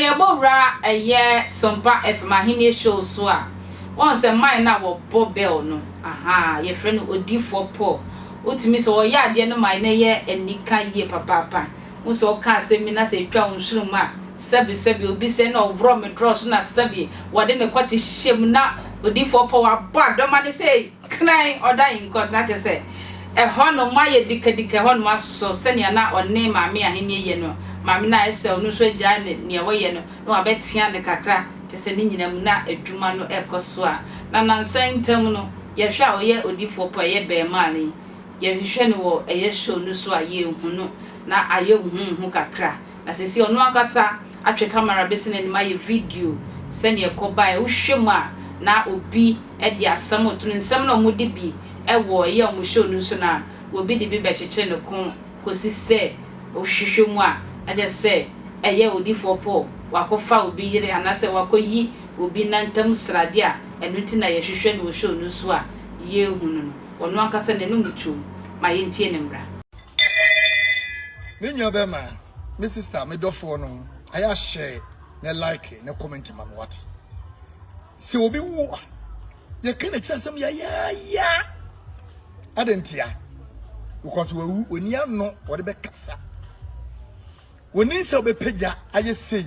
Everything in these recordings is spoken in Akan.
yɛbɔ wura ɛyɛ Sompa FM Ahennie show so a, woahu sɛ man no a wɔbɔ bell no, ahaa, yɛfrɛ no Odiyifoɔ Paul. Wotumi sɛ ɔyɛ adeɛ no ma no yɛ anika yie papaapa. Wohu sɛ ɔka asɛm bi na sɛ ɛtwa wo nsono mu a, sɛbe sɛbe obi sɛ na ɔworɔ me drɔs so na sɛbe wɔde ne kɔte hyɛ mu na Odiyifoɔ Paul abɔ adɔma no sɛ kran ɔda in court na kyerɛ sɛ ɛhɔ nom ayɛ dikadika, ɛhɔ nom asɔ sɛnea na ɔne Maame Ahennie yɛ no. Maame no ayɛ sɛ ɔno nso agyae ne nea wɔyɛ no na wabɛtea no kakra, kyerɛ sɛ ne nyinaa mu na adwuma no ɛkɔ so a. Na nnansa yi ntam no, yɛhwɛ a ɔyɛ Odiyifoɔ Paul, ɛyɛ bɛɛmaa no yi, yɛhwehwɛ no wɔ ɛyɛ show no so a yɛnhu no, na ayɛ huhuuhu kakra. Na seesei ɔno ankasa atwe camera bɛsi n'anim ayɛ video sɛnea ɛkɔ baeɛ. Wohwɛ mu a na obi de asɛm reto no, nsɛm no a wɔde bi wɔ ɛyɛ wɔn show no so no a, obi de bi bɛkyekyere ne ko kɔsi sɛ wohwehwɛ mu a, na kyerɛ sɛ ɛyɛ Odiyifoɔ Paul, wakɔfa obi yere anaasɛ wakɔyi obi nantam sradeɛ a ɛno nti na yɛhwehwɛ no wɔ show no so a yɛnhu no no. Ɔno ankasa n'anum tuom. Ma yɛntie ne mmra. Me nua bɛma, me sister, me dɔfoɔ no, ayɛ ahyɛ na like na comment ma me, wate. Sɛ obi wu a, yɛka n'akyi asɛm yayaaya. Adɛn ntia? Because wawu, oni ano wɔde bɛkasa. Oni nsa wobɛpagya ayɛ sei.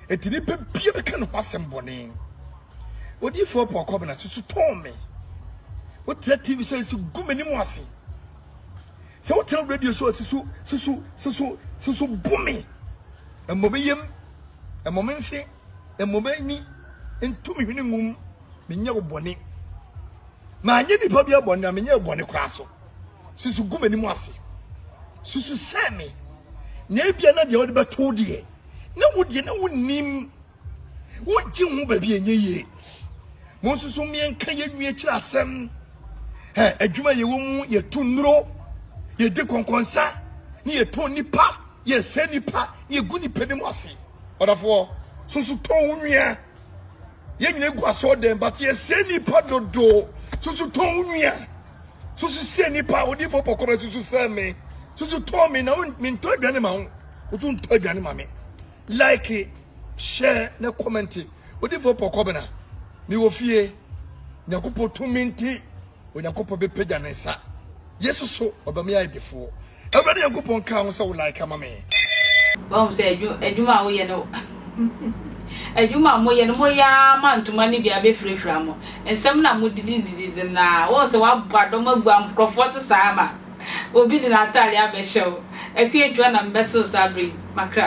Enti nipa bia bɛka ne ho asɛm bɔne. Odiyifoɔ Paul Kɔbena susu tɔn me. Wotena TV so si gu m'anim ase. Sɛ wotena radio so susu susu susu susu bu me. Mmɔ me yam, mmɔ me mfe, mmɔ m'ani, nto me hwene ngum, menyɛ wo bɔne. Manyɛ nipa bi bɔne na menyɛ wo bɔne koraa so. Susu gu m'anim ase. Susu sɛ me. Na ebia na deɛ wode bɛto deɛ, na wo deɛ na wonim. Wogye ho baabi ɛnyɛ yie. Mo nso so mmiɛnka yɛnwie kyerɛ asɛm. Ɛ adwuma yɛwɔ mu, yɛto nnuro, yɛdi kɔnkɔnsa, ne yɛtɔn nipa, yɛsɛ nipa, ne yɛgu nipa no mu ase. Ɔdafoɔ, soso tɔn wo nua. Yɛn nyina gu asɔɔdɛm, but yɛsɛ nipa dodo. Soso tɔn wo nua. Soso sɛ nipa, odiifo pɔkɔrɔ soso sɛ me. Soso tɔn me na mentɔ aduane ma wo. Woso ntɔ aduane ma me. Like, share na comment. Odiifo pɔkɔbena, mewɔ fie. Nyankopɔn tumi nti, Onyankopɔn bɛpagya ne nsa. Yesu so ɔbɛma yɛ adefoɔ. Awurade Nyankopɔn ka ho sɛ wo like ama me. Wahu sɛ adwuma a woyɛ no, adwuma a moyɛ no, moyɛ ara ma ntoma no bi abɛfirafira mo. Nsɛm na modidididi na wohu sɛ woabɔ adɔm agu nkurɔfoɔ so saa ma obi de n'ataade abɛhyɛ wo. Akua Atwa na mebɛsew saa bere yi, makra.